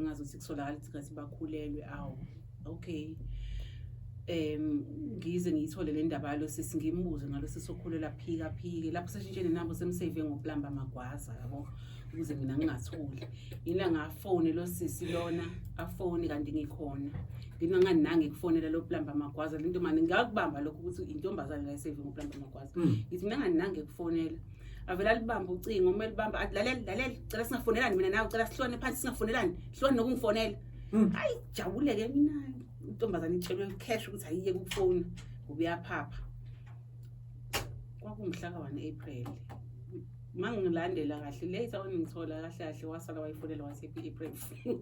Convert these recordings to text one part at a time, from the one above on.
Ngazuthi kusolakala ukuthi ngathi bakhulelwe. Awu, okay, ngize ngiyithole le ndaba yalo sisi, ngimbuze ngalo sisi okhulelwa, phika phike lapho seshintshene nabo, semsave ngoplamba magwaza, yabo, ukuze mina ngingathuli. Yila ngafone lo sisi lona afone kanti ngikhona ngina ngani nange kufonela lo plamba magwaza lento mani ngakubamba lokho ukuthi intombazane la isave ngoplamba magwaza. Ngithi mina ngani nange kufonela, avela alibambe ucingo, uma elibamba athi, "Lalela, lalela, cela singafonelani mina nawe, cela sihlukane phansi, singafonelani, hlukane nokungifonela." Hayi, jabule-ke mina, intombazane itshelwe cash ukuthi ayiyeke ukufona ngoba uyaphapha. Kwakuwumhla ka-1 April. Uma ngilandela kahle later on, ngithola kahle kahle wasala wayifonela wathi, "Happy April Fool."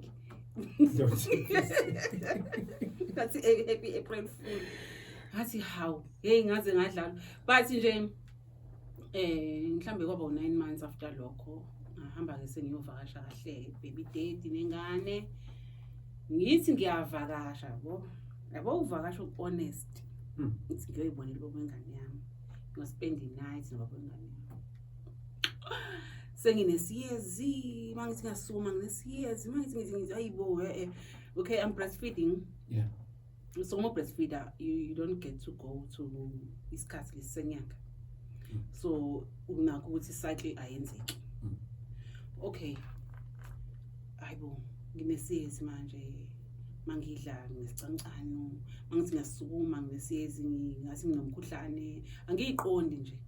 Ngathi, "Happy April Fool." Ngathi, "Hawu, hey, ngaze ngadlala." But nje mhlambe kwaba u9 months after lokho, ngahamba ke sengiyovakasha kahle baby daddy nengane. Ngithi ngiyavakasha, yabo, yabo, uvakasha honest. Ngithi ngiyoyibonela ubaba wengane yami, ngiyospend i-night nobaba wengane yami. Senginesiyezi, mangithi ngiyasukuma nginesiyezi, mangithi ngithi ayibo, okay, I'm breastfeeding. So uma breastfeeder, you don't get to go to isikhathi lesisenyanga. So unakho ukuthi cycle ayenzeki. Okay, hayibo, nginesiyezi manje, mangidla nginesicancane, mangithi ngiyasukuma nginesiyezi, ngathi nginomkhuhlane, angiyiqondi nje.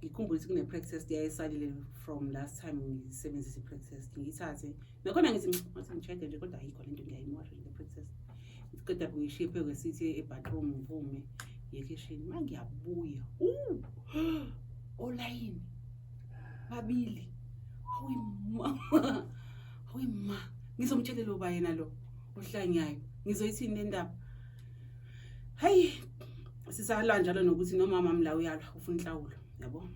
Ngikhumbula ukuthi kune-preg test yayisalile from last time, ngisebenzisa i-preg test, ngiyithathe nakhona, ngithi ngathi ngi-check-e nje, kodwa ayikho lento, ngiyayimosha nje le-preg test. Qeda ngishiye phezu kwesithi e-bathroom, ngiphume ngiye ekhishini. Ma ngiyabuya, olayini babili. Hawu ma, hawu ma, ngizomtshelela uba yena lo ohlanyayo, ngizoyithini le ndaba? Hayi, sisalwa njalo nokuthi nomama mla uyalwa, ufuna inhlawulo, yabo,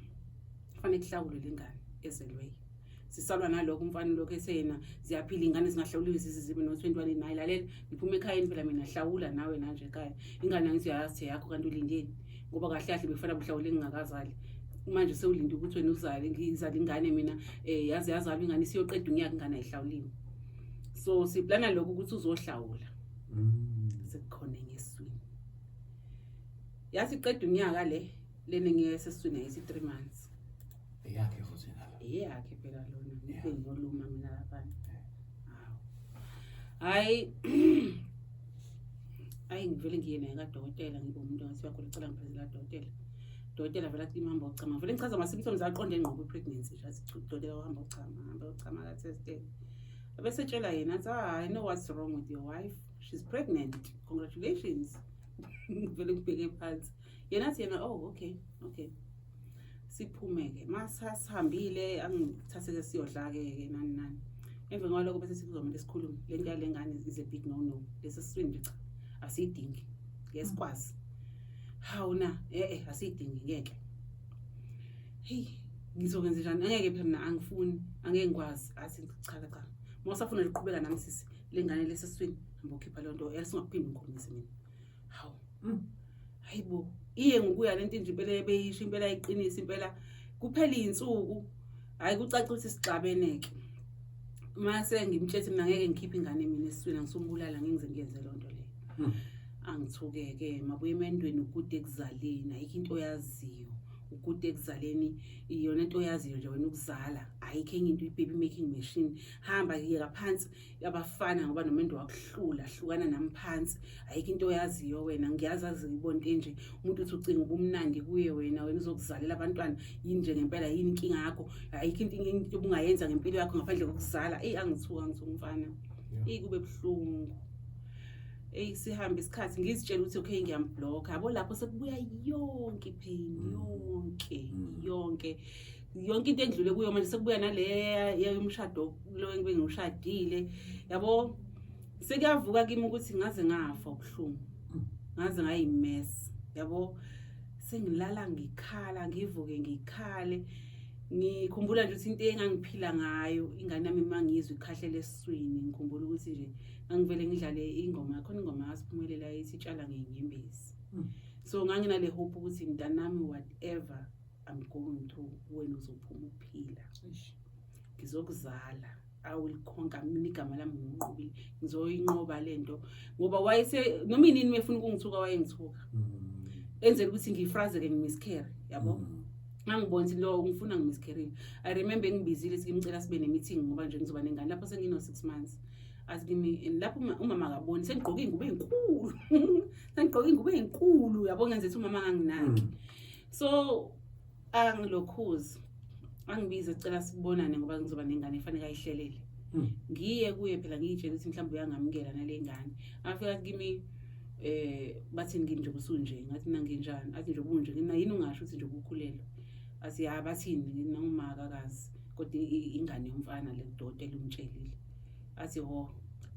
kufanele kuhlawulwe lengane ezelweyo. Sisalwa nalokho, umfana lokho eseyena ziyaphila ingane zingahlawuliwe, zize zibe no-21. Naye, lalela, ngiphuma ekhayeni phela mina, hlawula nawe nanje ekhaya ingane, angithi uyayazi yakho, kanti ulindeni? Ngoba kahle kahle bekufanele uhlawule ngingakazali, manje sewulinde ukuthi wena uzale, ngizale ingane mina, yaze yazalwa ingane, isiyoqeda unyaka, ingane ayihlawuliwe. So siplana lokho ukuthi uzohlawula. Sekukhona enye esiswini, yathi qeda unyaka le lena ngiyesesiswini, yayithi 3 months. Eyakhe futhi nalo. Eyakhe phela lona, ngibe ngiyoluma mina laphana. Hawu, hayi hayi, ngivele ngiye naye kadokotela, ngibe umuntu ngathi uyagula, cela ngiphezela kadokotela. Dokotela vele athi ihamba uchama, vele ngichaza ama-symptoms aqonde ngqo kwi-pregnancy nje. Athi dokotela uhamba uchama, hamba uchama, ka-testela, abese tshela yena athi, "Ah, I know what's wrong with your wife, she's pregnant, congratulations." Ngivele ngibheke phansi, yena athi yena, "Oh, okay." Siphume-ke, masasihambile, angithathe-ke siyodla-ke ke nani nani. Emva kwalokho bese sikuzomele sikhulume le nto yale ngane is a big no no, lesi siswini nje cha, asiyidingi, ngeke sikwazi. Hawu na, asiyidingi, ngeke. Hey, ngizokwenza njani? Angeke phela mina, angifuni, angeke ngikwazi. Athi cha cha cha, uma usafuna liqhubeka nami sisi, le ngane lesiswini, hamba ukhipha leyo nto, else ungaphinde ungikhulumise mina. Hawu. Hayibo, iye ngokuya lento nje impela ebeyisho, impela iqinisa impela, kuphela iy'nsuku, hhayi, kucaca ukuthi sixabene-ke. Mase ngimtshela mina ngeke ngikhiphe ingane mina esiswini, angisumbulala, ngeke ngize ngiyenze leyo nto leyo. Angithuke-ke, mabuye emendweni, ukude ekuzaleni, ayikho into oyaziyo, ukude ekuzaleni, iyona into oyaziyo nje wena ukuzala, ayikho enye into, i-baby making machine. Hamba, yeka phansi abafana ngoba nomendo wakuhlula, hlukana nami phansi, ayikho into oyaziyo wena, ngiyazi azi ngibona into enje, umuntu uthi ucinga ubumnandi kuye wena, wena uzokuzalela abantwana yini nje ngempela? Yini inkinga yakho? Ayikho into obungayenza ngempilo yakho ngaphandle kokuzala. Eyi, angithuka, ngithuka umfana. Eyi, kube buhlungu. Eyi, sihambe isikhathi, ngizitshela ukuthi okay, ngiyamblocka, yabo, lapho sekubuya yonke ipain, yonke, yonke yonke into endlule kuyo manje, sekubuya nale yomshado lo engibe ngiwushadile, yabo, sekuyavuka kimi ukuthi ngaze ngafa ubuhlungu, ngaze ngayimess, yabo, sengilala ngikhala, ngivuke ngikhale, ngikhumbula nje ukuthi into engangiphila ngayo ingane yami, uma ngizwa ikhahlela esiswini, ngikhumbula ukuthi nje ngangivele ngidlale ingoma khona, ingoma yaSiphumelela ethi "Tshala Ngenyembezi". So nganginale hope ukuthi mntanami, whatever I'm going through, wena uzophuma uphila, ngizokuzala. I will conquer. Mina igama lami nginqobile, ngizoyinqoba lento, ngoba wayese noma inini mefuna ukungithuka wayengithuka, enzela ukuthi ngifrazeke, ngimiscarry, yabo. Ngangibona ukuthi lo ngifuna ngimiscarryile. I remember ngibizile, sikimcela sibe ne-meeting, ngoba nje ngizoba nengane lapho sengino-6 months. Athi kimi, and lapho umama akaboni, sengigqoke iy'ngubo ey'nkulu, sengigqoke iy'ngubo ey'nkulu, yabo, ngenze ukuthi umama anganginaki. So angilokhuzi, angibize, cela sibonane ngoba ngizoba nengane efanele ayihlelele. Ngiye kuye phela, ngiyitshela ukuthi mhlawumbe uyangamukela nale ngane. Afika athi kimi, bathini kimi nje usunje? Ngathi mina nginjani? Athi nje ubunje. Ngina yini ungasho ukuthi nje ubukhulelwe? Athi ya, bathini? Ngithi uma akakazi, kodwa ingane yomfana le, udokotela umtshelile. Athi ho,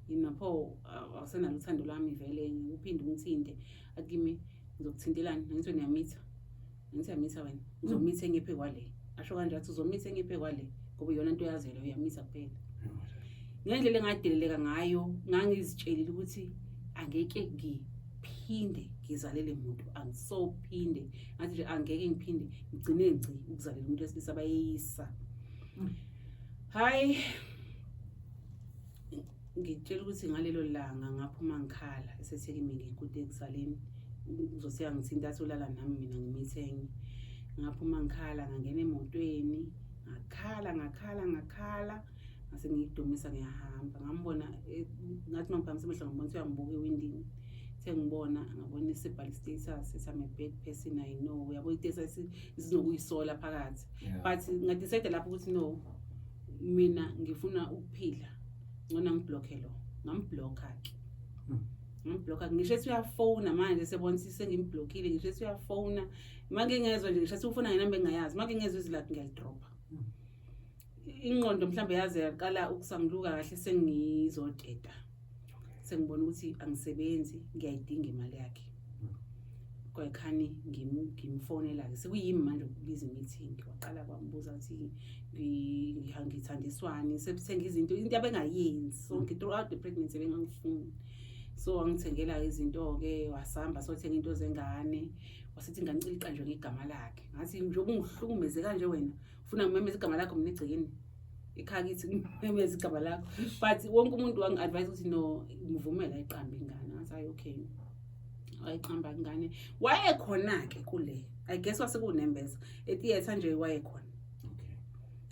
yini pho, awusenalo uthando lwami vele, uphinde ungithinte? Athi kimi, ngizokuthintelani? Ngithi wena uyamitha, ngithi uyamitha wena, uzomitha enye phe kwale. Asho kanje, athi uzomitha enye phe kwale, ngoba iyona nto oyaziyo leyo, uyamitha kuphela. Ngendlela engadeleleka ngayo, ngangizitshelile ukuthi angeke ngiphinde ngizalele muntu, angisophinde. Ngathi nje angeke ngiphinde ngigcine ngci ukuzalela umuntu wesilisa, bayeyisa. Hayi, ngitshela ukuthi ngalelo langa ngaphuma ngikhala, esethe kimi ngikude ekuzaleni, uzothi angithinta, athi ulala nami, mina ngimithe enye. Ngaphuma ngikhala, ngangena emotweni, ngakhala, ngakhala, ngakhala, ngase ngiyidumisa, ngiyahamba. Ngambona, ngathi mangiphakamisa amehlo ngambona ukuthi uyangibuka ewindini. Sengibona, ngabona isibhala status ethi, "I'm a bad person, I know," uyabo, i-status isinokuyisola phakathi. But ngadecide lapho ukuthi no, mina ngifuna ukuphila, ngcono ngiblocke lo. Ngamblocka ke. Ngamblocka, ngisho ethi uyafona manje, sebona ukuthi sengimblockile. Ngisho ethi uyafona, make ngezwe nje, ngisho ethi ufona ngenamba engingayazi, make ngezwe izwi lakhe, ngiyalidropha. Ingqondo mhlawumbe yaze yaqala ukusanguluka kahle sengizoteta, sengibona ukuthi angisebenzi, ngiyayidinga imali yakhe. Kwayikhani ngimfonela-ke, sekuyimi manje ukubiza i-meeting. Waqala kwambuza ukuthi ngithandiswani, sekuthenga izinto, into abengayenzi sonke throughout the pregnancy, bengangifuni. So wangithengela izinto-ke, wasihamba sothenga into zengane. Wasithi ingane icela iqanjwe ngegama lakhe. Ngathi njengoba ungihlukumeze kanje wena, ufuna ngimemeze igama lakho mina egcekeni ekhaya kithi, ngimemeze igama lakho? But wonke umuntu wangi-advise ukuthi no, ngivumela ayiqambe ingane. Ngathi hayi, okay. Wayiqamba ingane, wayekhona-ke kule, I guess wasekunembeza etheatre nje, wayekhona.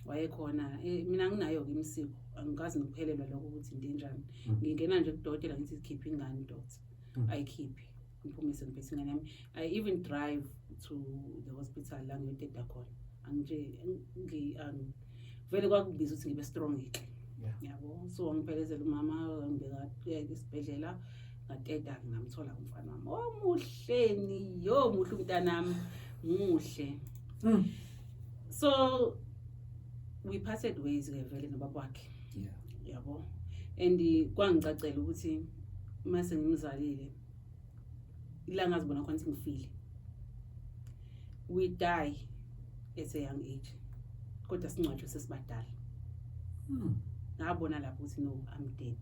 Wayekhona. Mina nginayo-ke imisiko, angikazi nokuphelelwa lokho ukuthi into enjani. Ngingena nje kudokotela, ngithi khiphe ingane, doctor. Ayikhiphe, ngiphume sengiphethe ingane yami. I even drive to the hospital la ngiyoteta khona. Angije vele kwakubiza ukuthi ngibe strong ke, yabo. So wangiphelezela umama, wangibeka esibhedlela, ngateta, ngamthola umfana wami omuhleni. Yo, muhle umntanami, muhle. So we parted ways ke vele nobaba wakhe, yabo. And kwangicacela ukuthi mase ngimzalile ila ngazibona khona ukuthi ngifile. We die at a young age, kodwa singcwatshwe sesibadala. Ngabona lapho ukuthi no, I'm dead,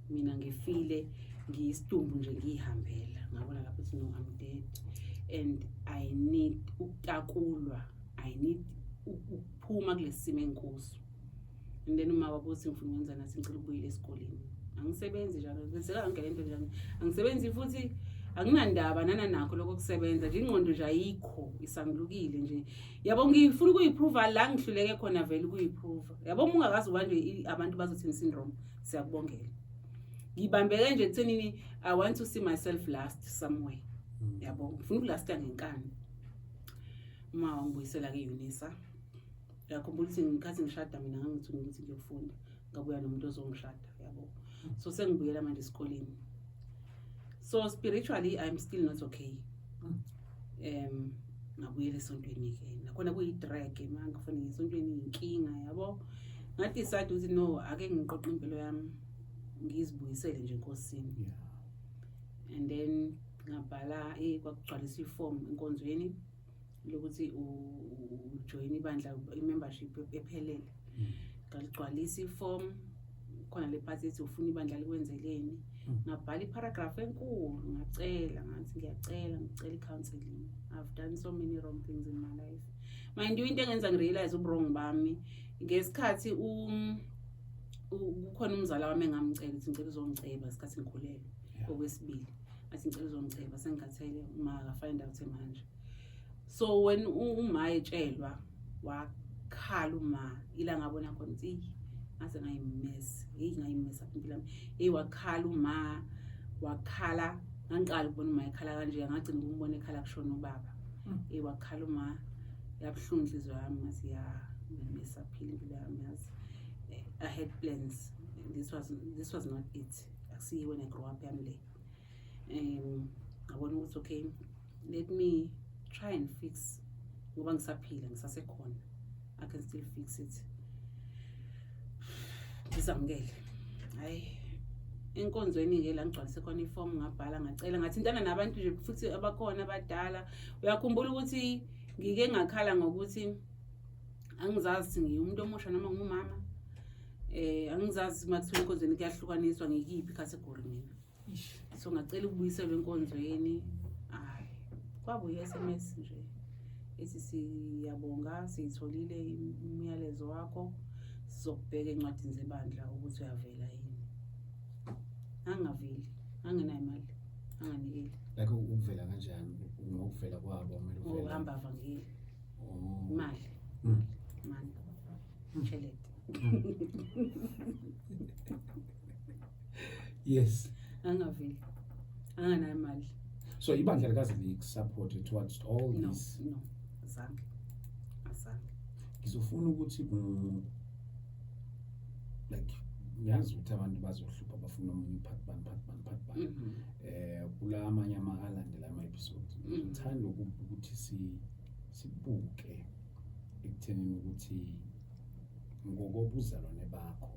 mina ngifile, ngiyisidumbu nje, ngiyihambela. Ngabona lapho ukuthi no, I'm dead and I need ukutakulwa, I need ukuphuma kulesi simo engikuso. And then uma wabuthi ngifuna ukwenza, nathi ngicela ukubuyela esikoleni. Angisebenzi njalo, kwenzeka yonke lento njalo, angisebenzi futhi anginandaba nananakho lokho kusebenza nje, ingqondo nje ayikho, isangulukile nje, yabo. Ngifuna ukuyiprova la ngihluleke khona vele ukuyiprova, yabo. Uma ungakazi ubanjwe abantu bazothini syndrome, siyakubongela. Ngibambeke nje ekuthenini I want to see myself last somewhere, yabo. Ngifuna ukulasta ngenkani. Uma wangibuyisela ke-UNISA, uyakhumbula ukuthi ngikhathi ngishada mina ngangithunywa ukuthi ngiyofunda, ngabuya nomuntu ozongishada, yabo. So sengibuyela manje esikoleni. So spiritually I'm still not okay. Ngabuyela esontweni-ke, nakhona kuyi-drag ma ngifuna ngesontweni, inkinga, yabo. Ngadecide ukuthi no, ake ngiqoqe impilo yami, ngizibuyisele nje enkosini. And then ngabhala, kwakugcwaliswa ifomu enkonzweni lokuthi ujoyine ibandla, i-membership ephelele. Ngaligcwalisa ifomu, khona le part ethi ufuna ibandla likwenzeleni. Ngabhala iparagraph enkulu, ngacela, ngathi ngiyacela, ngicela i-counseling, I've done so many wrong things in my life. Mind you, into engenza ngirealize ubu-wrong bami ngesikhathi Kukhona umzala wami engamcela ukuthi ngicela uzongiceba isikhathi ngikhulelwe okwesibili. Athi ngicela uzongiceba sengikhathele, uma aka-find out manje. So when uma etshelwa wakhala uma ila ngabona khona ukuthi eyi ngaze ngayimesa, heyi ngayimesa impilo yami. Heyi wakhala uma, wakhala, ngangiqala ukubona uma ekhala kanje, ngagcina ukumbona ekhala kushona ubaba. Heyi wakhala uma, yabuhlungu inhliziyo yami, ngathi ya ngimesa phila impilo yami yazi. I had plans. This was not it. Akusiyo when I grow up yami le. Ngabona ukuthi okay, let me try and fix ngoba ngisaphila, ngisasekhona. I can still fix it. Ngizamukele. Hayi, enkonzweni ke la ngigcwalise khona ifomu, ngabhala, ngacela, ngathintana nabantu nje futhi abakhona abadala. Uyakhumbula ukuthi ngike ngakhala ngokuthi angizazi ngiwumuntu omusha noma ngumama, angizazi uma kuthiwa enkonzweni kuyahlukaniswa ngikiphi i-category mina. So ngacela ukubuyiselwa enkonzweni. Hayi, kwabuya i-SMS nje ethi siyabonga, siyitholile umyalezo wakho, sizokubheka encwadini zebandla ukuthi uyavela yini. Angaveli, angenayo imali, anganikeli. Like ukuvela kanjani? Ngokuvela kwabo kumele uvele? Ngokuhamba vangeli. Imali. Imali. Tjhelete. Angaveli, anganayo imali. So ibandla likaze liku-support towards all No, this? no, azange. Azange. Ngizofuna ukuthi like ngiyazi ukuthi abantu bazohlupha, bafuna omunye part bani, part bani, part bani. Kula amanye ama alandela ama episodes. Ngithanda ukuthi sibuke ekuthenini ukuthi ngokobuzalwane bakho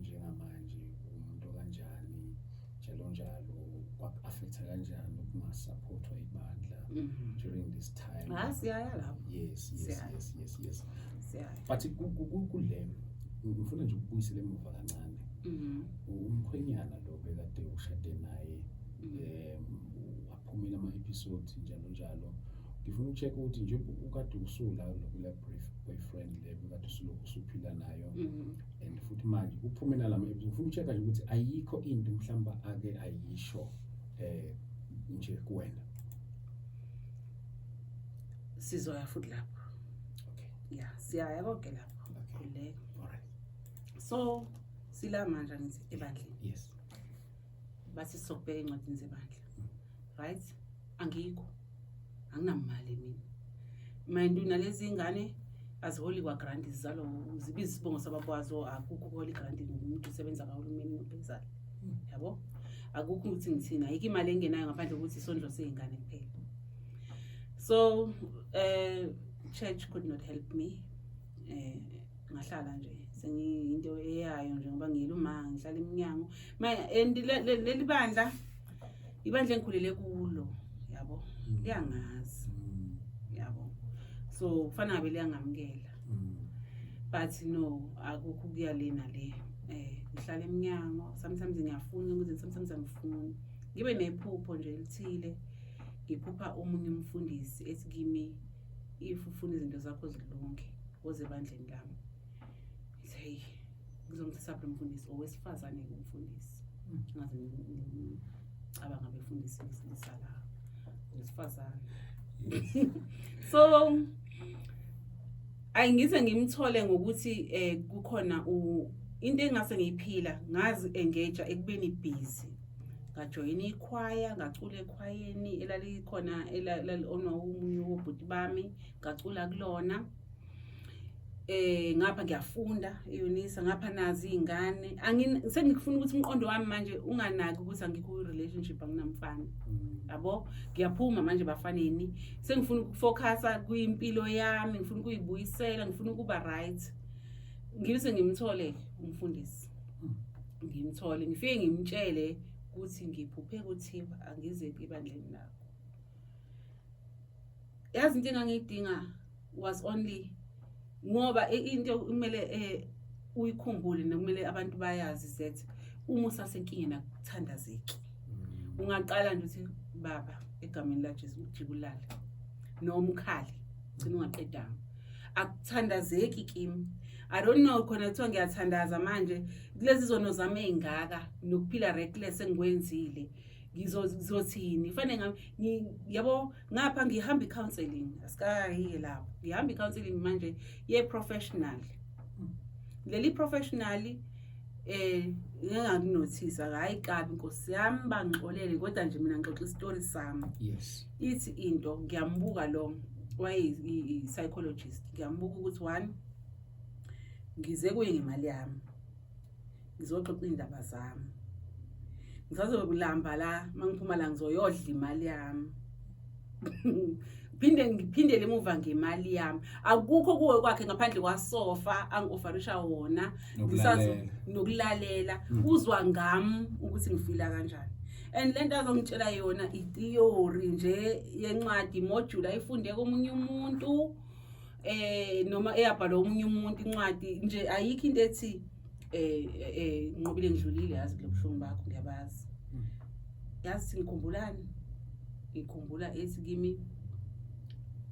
njengamanje umuntu kanjani, njalo njalo, kwaku-affecta kanjani ukungasupportwa ibandla during this time. Ah, siyaya lapho. Yes. Siyaya. Yes. Siyaya. But kule ngifuna nje ukubuyisela emuva kancane. Umkhwenyana lo bekade ushade naye, aphumile ama-episodes njalo njalo. Ngifuna uku-check ukuthi nje ukade usula kule brief boyfriend le bekade usulokhu usuphila nayo, and futhi manje kuphume nalama episode, ngifuna uku-check nje ukuthi ayikho into mhlawumbe ake ayisho nje kuwena. Sizoya futhi lapho. Okay. Yeah, siyaya konke lapho. Okay. Khululeka. All right. So sila manje ngithi ebandleni. Yes. Bathi sizokubheka encwadini zebandla. Right? Angikho. Anginamali mina. Mind you, nalezi ingane aziholi kwa grant, zizalwa zibiza isibongo sabakwazo, akukho ukuhola i-grant ngumuntu usebenza kahulumeni nophezulu. Yabo? Akukho ukuthi ngithina, ayikho imali engenayo ngaphandle kokuthi isondlo seyingane kuphela. So church could not help me. Ngahlala nje sengiyinto eyayo nje ngoba ngiyeluma, ngihlala eminyango. And leli bandla, ibandla engikhulele kulo, yabo, liyangazi, yabo, so kufana ngabe liyangamukela, but no, akukho ukuya le nale. Ngihlala eminyango, sometimes ngiyafuna ukuthi, sometimes angifuni. Ngibe nephupho nje elithile, ngiphupha omunye umfundisi ethi kimi, if ufuna izinto zakho zilunge, woze ebandleni lami. Ngithi hey, ngizomthatha lo mfundisi owesifazane ke umfundisi, ngaze ngicabanga abefundisi besilisa la, wesifazane. So ayingize ngimthole ngokuthi kukhona into engase ngiyiphila, ngazi engage ekubeni busy, ngajoyina ikhwaya, ngacula ekhwayeni elalikhona elali-ownwa omunye wobhuti bami, ngacula kulona. Ngapha ngiyafunda eUnisa, ngapha nazi izingane. Sengifuna ukuthi umqondo wami manje unganaki ukuthi angikho ku relationship, anginamfana, yabo. Ngiyaphuma manje bafaneni, sengifuna ukufocusa kwimpilo yami, ngifuna ukuyibuyisela, ngifuna ukuba right. Ngibese ngimthole umfundisi, ngimthole, ngifike ngimtshele ukuthi ngiphuphe kuthiwa angize ebandleni lakho. Yazi into engangiyidinga was only ngoba into kumele uyikhumbule nokumele abantu bayazi that uma usasenkingeni akuthandazeki. Ungaqala nje uthi baba egameni laJesu, ujike ulale noma ukhale, gcina ungaqedanga. Akuthandazeki kimi. I don't know, khona kuthiwa ngiyathandaza manje kulezi zono zami ey'ngaka nokuphila reckless engikwenzile, ngizothini? Fanele yabo, ngapha ngihamba i-counselling, asikayiye lapho, ngihamba i-counselling manje ye-professional. Leli professional ngingakunothisa, hayi kabi nkosi yami, bangixolele, kodwa nje mina ngixoxa isitori sami. Ithi into, ngiyambuka lo wayeyi-psychologist, ngiyambuka ukuthi one, ngize kuye ngemali yami, ngizoxoxa iy'ndaba zami, ngisazokulamba la uma ngiphuma la, ngizoyodla imali yami, phinde ngiphindele emuva ngemali yami. Akukho kuwe kwakhe ngaphandle kwasofa angi-offerisha wona. Nokulalela. Nokulalela. Uzwa ngami ukuthi ngifila kanjani, and lento azongitshela yona i-theory nje yencwadi, module ayifunde komunye umuntu noma eyabhalwa omunye umuntu incwadi nje. Ayikho into ethi Nqobile, ngidlulile, yazi kulobuhlungu bakho, ngiyabazi. Yazi ngikhumbulani, ngikhumbula ethi kimi,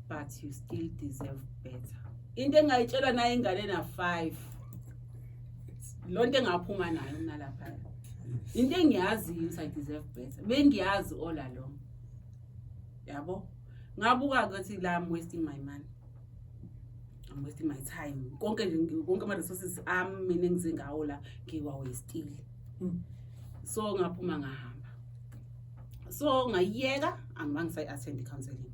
"But you still deserve better." Into engayitshelwa nayo ingane na 5, lonto engaphuma nayo mina lapha, into engiyaziyo ukuthi I deserve better, bengiyazi all along, yabo. Ngabuka ukuthi la I'm wasting my money, I'm wasting my time, konke nje, konke ama resources ami mina engize ngawo la ngiwa-wastile. So ngaphuma ngahamba, so ngayiyeka, angibange ngisayi-attend i-counselling.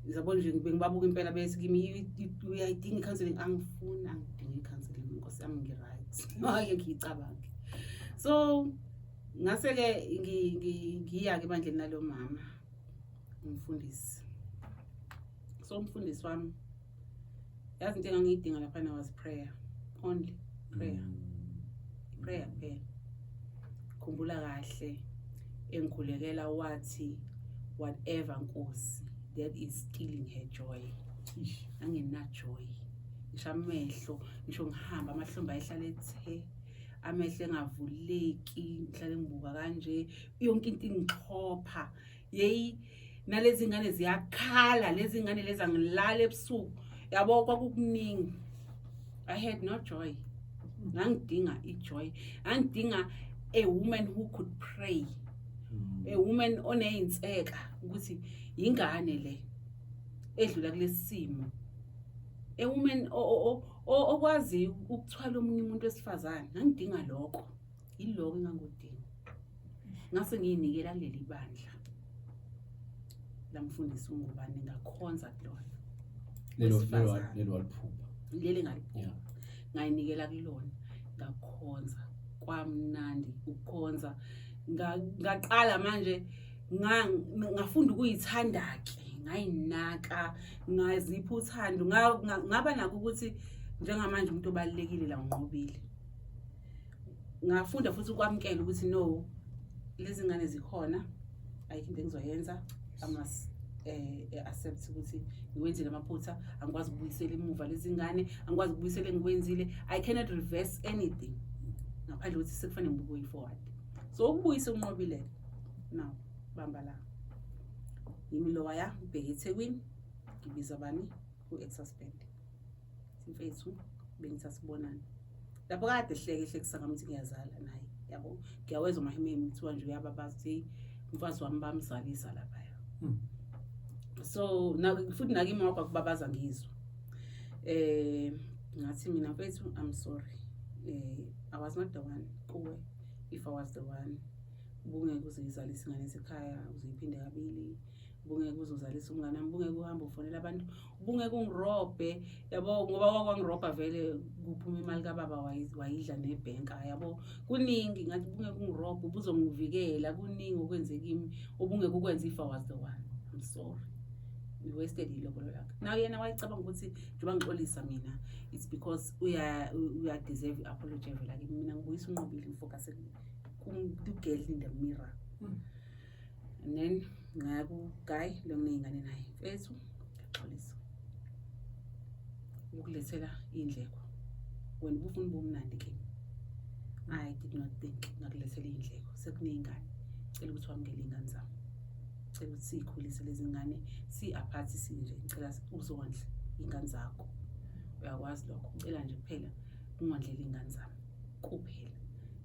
Ngizabona nje bengibabuka impela bethi kimi, "Uyayidinga i-counselling." Angifuni, angidingi i-counselling, nkosi yami, ngi-right, ake ngiyicabange. So ngase-ke ngiya-ke ebandleni nalo mama umfundisi. So umfundisi wami, yazi into engangiyidinga laphana was prayer, only prayer. Prayer kuphela. Khumbula kahle engikhulekela wathi, "Whatever, Nkosi, that is stealing her joy." Ish. Angena joy, ngisho amehlo, ngisho ngihamba amahlombe ayehlala ethe, amehlo engavuleki, ngihlale ngibuka kanje, yonke into ingixhopha. Yeyi, nalezi ngane ziyakhala, lezi ngane lezi, angilala ebusuku, yabo, kwakukuningi. I had no joy. Ngangidinga i-joy, ngangidinga a woman who could pray, a woman oney'nseka ukuthi ingane le edlula kulesi simo, a woman okwaziyo ukuthwala omunye umuntu wesifazane. Ngangidinga lokho, yiloko engangikudinga. Ngase ngiyinikela kuleli bandla lamfundisi uNgubane, ngakhonza kulona. Lelo lelo Wesifazane. Lelo waliphupha. Leli ngaliphupha. Ngayinikela kulona, ngakhonza, kwamnandi ukukhonza. Ngaqala manje ngafunda ukuyithanda-ke, ngayinaka, ngazipha uthando, ngaba nakho ukuthi njengamanje umuntu obalulekile la unqobile. Ngafunda futhi ukwamukela ukuthi no, lezi ngane zikhona, ayikho into engizoyenza. I must accept ukuthi ngiwenzile amaphutha, angikwazi ukubuyisela emuva lezi ngane, angikwazi ukubuyisela engikwenzile. I cannot reverse anything ngaphandle kokuthi sekufanele ngibuke way forward. So ukubuyisa unqobile now, bamba la, yimi lowaya ngibheke eThekwini, ngibiza bani? U-ex-husband. Mfethu, bengithi asibonane lapho kade hleke ehlekisa ngami ukuthi ngiyazala naye, yabo. Ngiyawezwa amahememe, kuthiwa nje uyababaza ukuthi, "Hey, umfazi wami bamzalisa laphaya." So futhi nakimi wakho akubabaza, ngizwa ngathi mina, "Mfethu, I'm sorry, I was not the one kuwe. If I was the one, ubungeke uze uyizalise ingane esekhaya, uzoyiphinde kabili, ubungeke uze uzalise umngane wami, ubungeke uhambe ufonela abantu, ubungeke ungirobhe, yabo, ngoba wakwangirobha vele, kuphuma imali kababa, wayidla nebhenka, yabo, kuningi." Ngathi, "Ubungeke ungirobhe, ubuzongivikela, kuningi okwenze kimi ubungeke ukwenze if I was the one. I'm sorry, you wasted ilobolo lakho." Now yena wayecabanga ukuthi njengoba ngixolisa mina, it's because uya deserve i-apology evela kimi. Mina ngibuyisa unqobile, ngi-focus ku-girl in the mirror. And then ngaya ku-guy lo nginey'ngane naye. "Mfethu, ngiyaxolisa ukulethela iy'ndleko, wena ubufuna ube umnandi kimi. I did not think ngakulethela iy'ndleko sekuney'ngane. Cela ukuthi wamukele iy'ngane zami, cela ukuthi siyikhulise lezi ngane si-apart sinje. Ngicela uzondle iy'ngane zakho." Uyakwazi lokho. Ngicela nje kuphela ungondleli iy'ngane zami kuphela.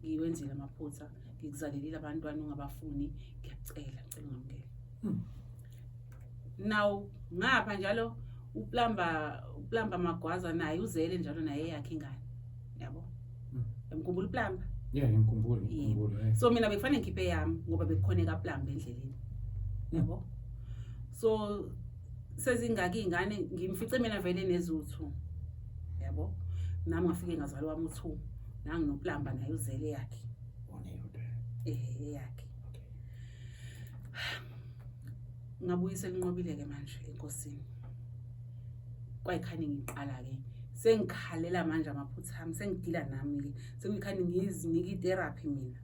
Ngiwenzile amaphutha, ngikuzalelile abantwana ungabafuni, ngiyakucela, ngicela ungamukele. Now ngapha njalo uplumber Magwaza naye uzele njalo naye eyakhe ingane. Yabo? Ngikhumbula uplumber. Yeah, ngikhumbula, ngikhumbula. So mina bekufanele ngikhiphe yami ngoba bekukhona ekaplumber endleleni. Yabo? So sezingaki iy'ngane, ngimfice mina vele neziwu-2. Yabo? Nami ngafike ngazalwa wami u-2. Nangi noplumber naye uzele yakhe. Eh, eyakhe. Ngabuyisela inqobile-ke manje enkosini. Kwayikhani ngiqala-ke. Sengikhalela manje amaphutha ami, sengidila nami-ke. Sekuyikhani ngizinika i-therapy mina.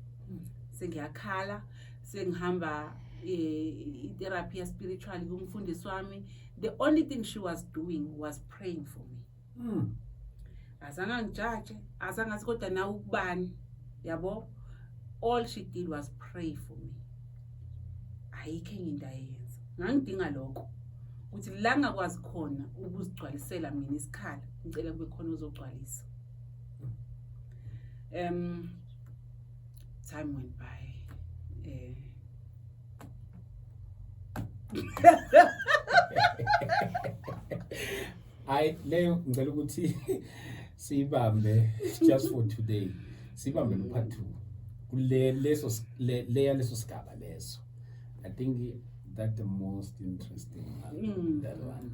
Sengiyakhala, sengihamba i-therapy ya-spiritual kumfundisi wami. The only thing she was doing was praying for me. Azange angijaje, azange athi kodwa nawe ukubani, yabo? All she did was pray for me. Ayikho enye into ayenza. Ngangidinga lokho. Ukuthi la ngakwazi khona ukuzigcwalisela mina isikhala, ngicela kube khona ozogcwalisa. Time went by. Hayi, leyo ngicela ukuthi siyibambe just for today. Sibambe no part 2. Kule leso leya leso sigaba leso. I think that the most interesting one. That one.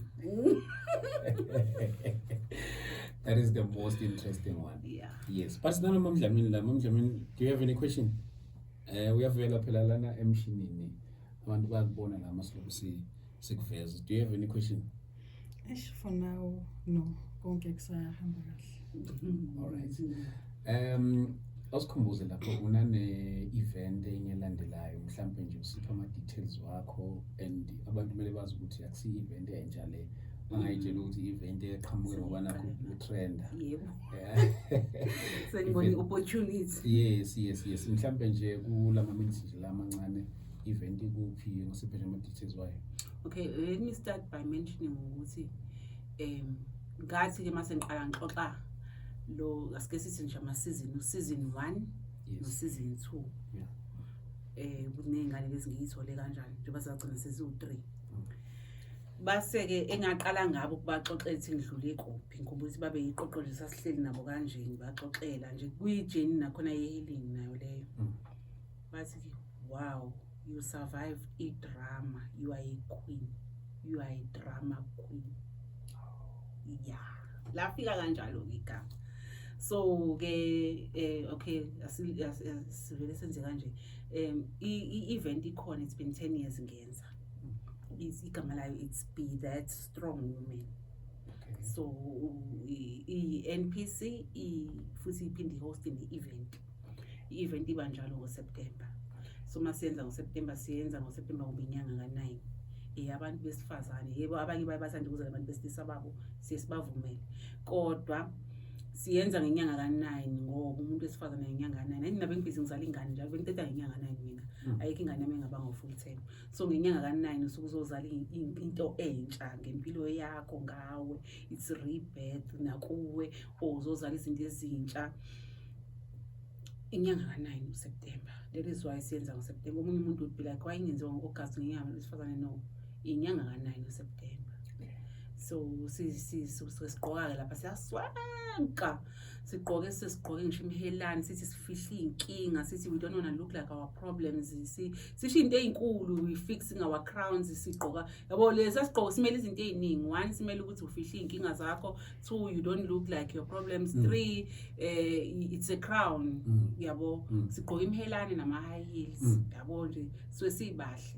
That is the most interesting one. Yeah. Yes. But nalo Mamdlamini la, Mamdlamini, do you have any question? Uyavela phela lana emshinini. Abantu bayakubona la masiloku sikuveza. Do you have any question? Eish, for now, no. Konke kusahamba kahle. All right. Awusikhumbuze lapho unane event enye elandelayo, mhlambe nje usipha ama details wakho, and abantu kumele bazi ukuthi akusi event entsha le, bangayitshela ukuthi event eqhamuke ngoba nakho utrenda. Yebo. Sengibona i-opportunity. Yes. Mhlambe nje kulama minutes nje lamancane, event ikuphi, ngisiphe nje ama details wayo. Okay, let me start by mentioning ukuthi ngathi ke mase ngiqala ngixoxa lo, asike sithi nje ama season, u season 1 no season 2. Kunezingane lezi ngiyithole kanjani njengoba sagcina sesiwu3. Base ke engaqala ngabo kubaxoxela ukuthi ngidlule kuphi, ngikhumbula ukuthi babe yiqoqo nje sasihleli nabo kanje, ngibaxoxela nje kuyi-journey nakhona ye-healing nayo leyo. Bathi ke, wow, you survived i-drama, you are a queen, you are a drama queen. Yeah, lafika kanjalo ke igama. So ke okay, sivele senze kanje. I-event ikhona, it's been 10 years ngiyenza. Igama layo, it's Be That Strong Woman. So i-NPC futhi iphinde i-host ne-event. I-event iba njalo ngoSeptember. So masiyenza ngoSeptember, siyenza ngoSeptember kube inyanga ka-9. Abantu besifazane, yebo, abanye baye bathanda ukuza nabantu besilisa babo, siye sibavumele. Kodwa siyenza ngenyanga ka-9 ngoba umuntu wesifazane ngenyanga ka-9. Angithi nabe ngibhizi ngizala ingane njalo, bengiteta ngenyanga ka-9 mina. Ayikho ingane yami engaba ngo-full term. So ngenyanga ka-9 usuke uzozala into entsha ngempilo yakho ngawe. It's rebirth nakuwe, or uzozala izinto ezintsha. Inyanga ka-9 uSeptember. That is why siyenza ngoSeptember. Omunye umuntu would be like, why ingenziwa ngo-August ngenyanga wesifazane? No, inyanga ka-9 uSeptember. So sigqoka-ke lapha, siyaswenka, sigqoke sesigqoke ngisho imihelane, sithi sifihle iy'nkinga, sithi we don't wanna look like our problems, sisho into ey'nkulu, we fixing our crowns, sigqoka yabo lesa sigqoko simele izinto ey'ningi. One, simele ukuthi ufihle iy'nkinga zakho. Two, you don't look like your problems. Three, it's a crown. Yabo, sigqoka imihelane nama-high heels. Yabo nje suke sibahle.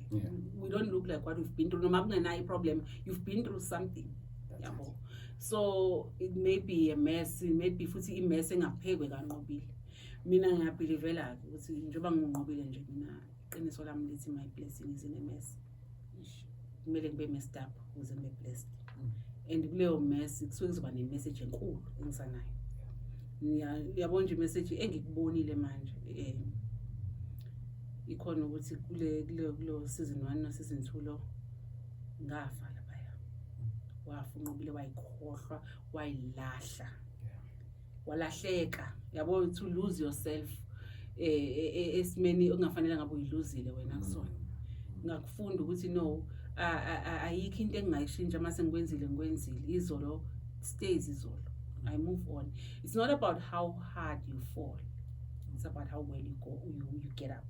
We don't look like what we've been through. Noma kungenayo i-problem, you've been through something. That's Yabo. it. So it may be a mess, it may be futhi i-mess engaphekwe kanqobile. Mina ngiyabhilivela-ke ukuthi njengoba nginqobile nje mina, iqiniso lami lithi my blessing is in a mess. Kumele ngibe messed up ukuze ngibe blessed. And kuleyo mess kusuke kuzoba ne-message enkulu engisanayo. Uyabona nje i-message engikubonile manje, ikhona ukuthi kule kulo season 1 no season 2 lo ngafa laphaya. Wafa uNqobile, wayikhohlwa, wayilahla, walahleka, yabo, to lose yourself esimeni okungafanele ngabe uyiluzile wena kusona. Ngakufunda ukuthi no, ayikho into engingayishintsha mase ngikwenzile, ngikwenzile. Izolo stays izolo, I move on. It's not about how hard you fall, it's about how well you go, you get up,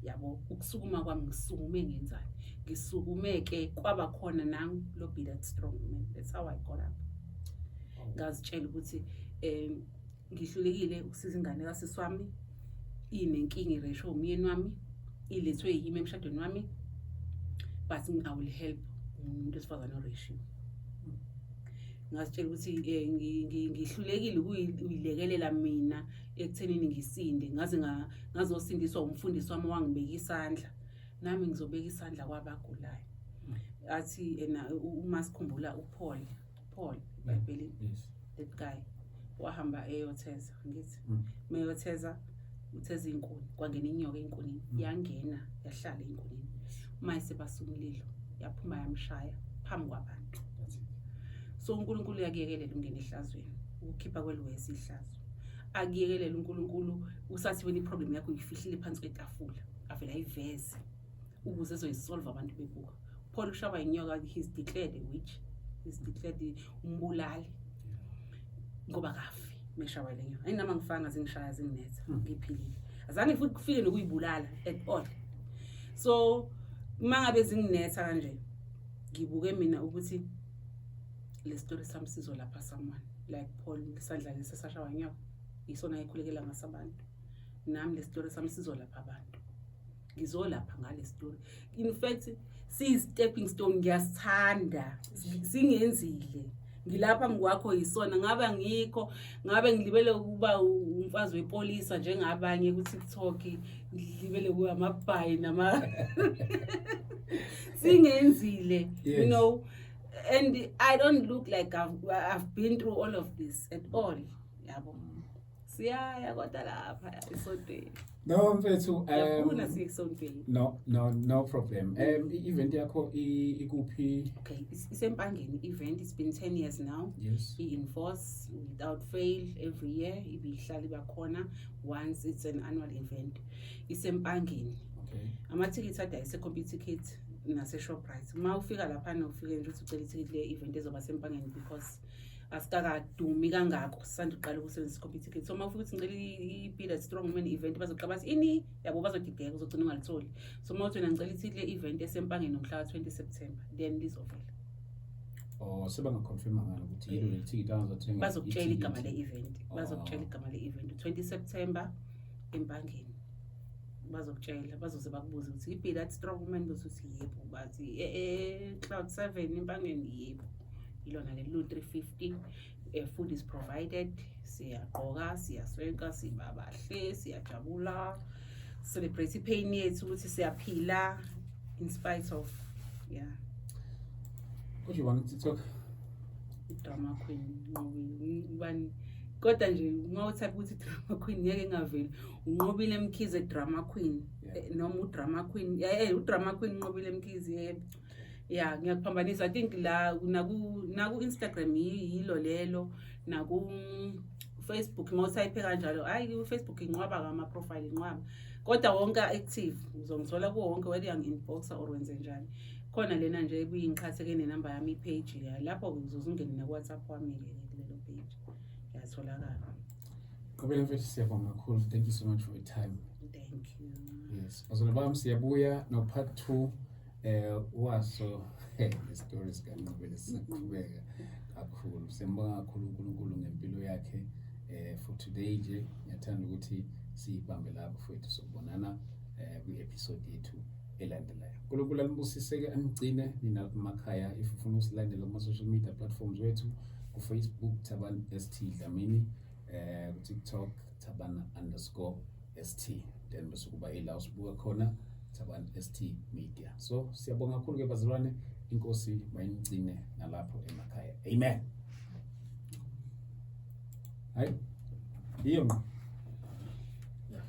yabo. Ukusukuma kwami, ngisukume ngenzani? Ngisukume ke kwaba khona nangu lo Be That Strong Man. That's how I got up. Ngazitshela ukuthi ngihlulekile ukusiza ingane kasisi wami, inenkinga, i-rape umyeni wami, ilethwe yimi emshadweni wami, but I will help umuntu wesifazane o-rape-iwe. Ngazitshela ukuthi ngihlulekile ukuyilekelela mina ekuthenini ngisinde, ngaze ngazosindiswa umfundisi wami wangibeka isandla, nami ngizobeka isandla kwabagulayo. Athi ena uma sikhumbula uPaul, Paul eBhayibhelini, that guy wahamba eyotheza, ngithi meyotheza, utheza inkuni, kwangena inyoka enkunini, yangena yahlala enkunini, uma sebasa umlilo yaphuma yamshaya phambi kwabantu. That's it. So uNkulunkulu uyakuyekelela ungene ehlazweni, ukukhipha kweliwesi ihlazo, akuyekelela uNkulunkulu usathi wena i-problem yakho uyifihlile phansi kwetafula, avele ayiveze ukuze ezoyisolve abantu bebuka. Paul ushawa inyoka, he's declared a witch, he's declared umbulali ngoba kafi meshawa le nyoka. Ayinama ngifanga zingishaya zinginetha, ngiphilile, azange futhi kufike nokuyibulala at all. So uma ngabe zinginetha kanje, ngibuke mina ukuthi le story sami sizolapha someone like Paul, isandla lesi esashawa inyoka yisona ekhulekela ngasabantu. Nami le story sami sizolapha abantu, ngizolapha ngale story. In fact siyi-stepping stone, ngiyasithanda singenzile, ngilapha ngikwakho yisona. Ngabe ngikho, ngabe ngilibele ukuba umfazi wepolisa njengabanye ku-TikTok, ngilibele kuba amabhayi nama singenzile. And I don't look like I've been through all of this at all, yabo. Siyaya kodwa lapha esontweni. No mfethu, Ngiyafuna siye esontweni. No problem. I-event yakho ikuphi? Okay, iseMpangeni event. It's been 10 years now. I-enforce without fail every year, ibihlala iba khona once, it's an annual event, iseMpangeni. Amathikithi adayise Computicket nase-Shoprite. Uma ufika laphana, ufike nje uthi ucela ithikithi le-event ezoba seMpangeni, because asikakadumi kangako, sisanda uqala ukusebenzisa i-Computicket. So uma ufika uthi ngicela i-Be That Strong Woman event, bazoqala bathi ini, yabo, bazodideka, uzogcina ungalitholi. So uma uthi wena ngicela ithikithi le-event eseMpangeni ngomhla ka-20 September, then lizovela. Oh, sebangaconfirma ngalo ukuthi yilo leli thikithi angazothenga? Bazokutshela igama le-event. Bazokutshela igama le-event, 20 September eMpangeni, bazokutshela, bazoze bakubuze ukuthi i-Be That Strong Woman, bosuthi yebo, bathi Cloud 7 eMpangeni, yebo, ilona leli, 350. Food is provided, siyagqoka, siyaswenka, siba bahle, siyajabula, celebrate i-pain yethu ukuthi siyaphila in spite of, yeah. Kodwa ubani ku-TikTok? I-drama queen Nqobile, ubani kodwa nje uma utype ukuthi drama queen ngeke ngaveli, uNqobile Mkhize drama queen. Noma udrama queen, udrama queen Nqobile Mkhize, yebo, ya, ngiyakuphambanisa. I think la naku Instagram yilo lelo, naku Facebook uma utype kanjalo. Hayi, ku Facebook inqwaba kama profile inqwaba, kodwa wonke active, uzongithola kuwo wonke, whether uyangi-inboxa or wenze njani. Khona lena nje ebuyingiqhatheke nenamba yami, i-page ya lapho-ke, uzoze ungene naku-WhatsApp wami-ke kulelo page, ngiyatholakala. Nqobile mfethu, siyabonga kakhulu. Thank you so much for your time. Thank you. Yes. Bazalwane bami, siyabuya no part 2 waso le story sikaNqobile, sisaqhubeka kakhulu. Siyambonga kakhulu uNkulunkulu ngempilo yakhe. For today nje ngiyathanda ukuthi siyibambe lapho mfethu, sokubonana kwi-episode yethu elandelayo. uNkulunkulu anibusiseke, anigcine nina emakhaya. If ufuna usilandela kuma social media platforms wethu, ku Facebook Thabani ST Dlamini, ku TikTok Thabana_ST, then bese kuba ila usibuka khona, Thabani ST Media. So siyabonga kakhulu ke bazalwane, inkosi mayinigcine nalapho emakhaya. Amen. Hayi, iyo ngqo. Yeah.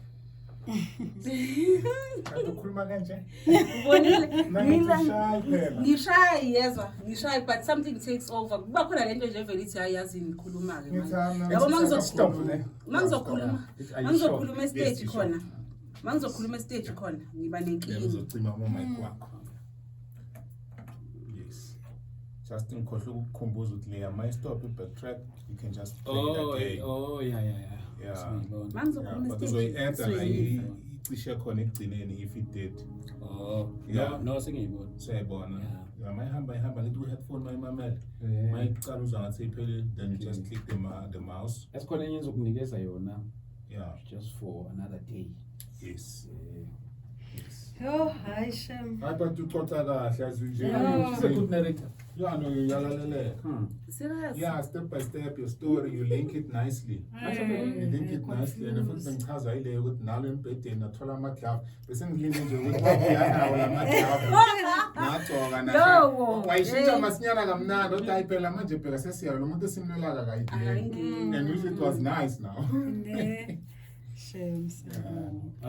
Kanti ukhuluma kanje? Ubonile? Nangithi Mina shy phela. ngishayi, yezwa, ngishayi, but something takes over. Kuba khona lento nje vele ithi, hayi, yazi, ngikhuluma-ke Ngithi manje. hhayi, Yabo, Stop ne. mangizokhuluma It's- are you mangizokhuluma sure? estage Yes, you khona, mangizokhuluma estage khona ngiba Then nenkinga. uzocima ama-mic wakho. Yes. Just ngikhohlwe ukukukhumbuza ukuthi leya mayistop i-backtrack, you can just play it Oh, again. oh, yeah. Yeah. Sengiyibona. Yeah, Mangizokhuluma but estage uzoyi-adda la soyini. icishe khona ekugcineni if it did. Oh, Yeah. no, sengiyibona. Siyayibona. Yeah. Yeah, mayihamba ihamba lithi kwi-headphone mayimamele. Yeah. Mayiqala uzwa ngathi iphelile, then you just click the mouse. Esikhona enye engizokunikeza yona just for another day. Yes. Yes. Yo, hayi shem. Hayi, but uxoxa kahle, yazi nje. Yeah. She's a good narrator. Yeah, no, uyalaleleka. Serious? Yeah, step by step your story, you link it nicely. You link it nicely and futhi bengichaza yileyo ukuthi nalo embhedeni nathola ama-glove, bese ngilinde nje ukuthi wabuya nawo la ma-glove nagcoka. Lowo, Wayishintsha hey. masinyana kamnandi, kodwa hayi phela manje, bheka, sesiya lo muntu esimlwelaka kayideni Ayingeni. and which it was nice now. Ne. Shem, siyabonga.